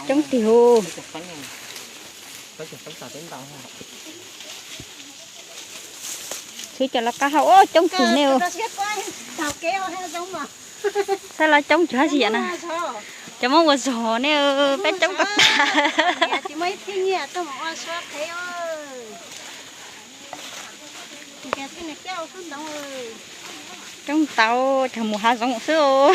Coob tiag hu. Txhib cov lawv qab hau, coob tiag ne. Saib lawv coob tsuas hab tsi yam na. Cov Moob ua zog ne, peb coob tag tag. Coob ntau, cov mus hav zoov xwb.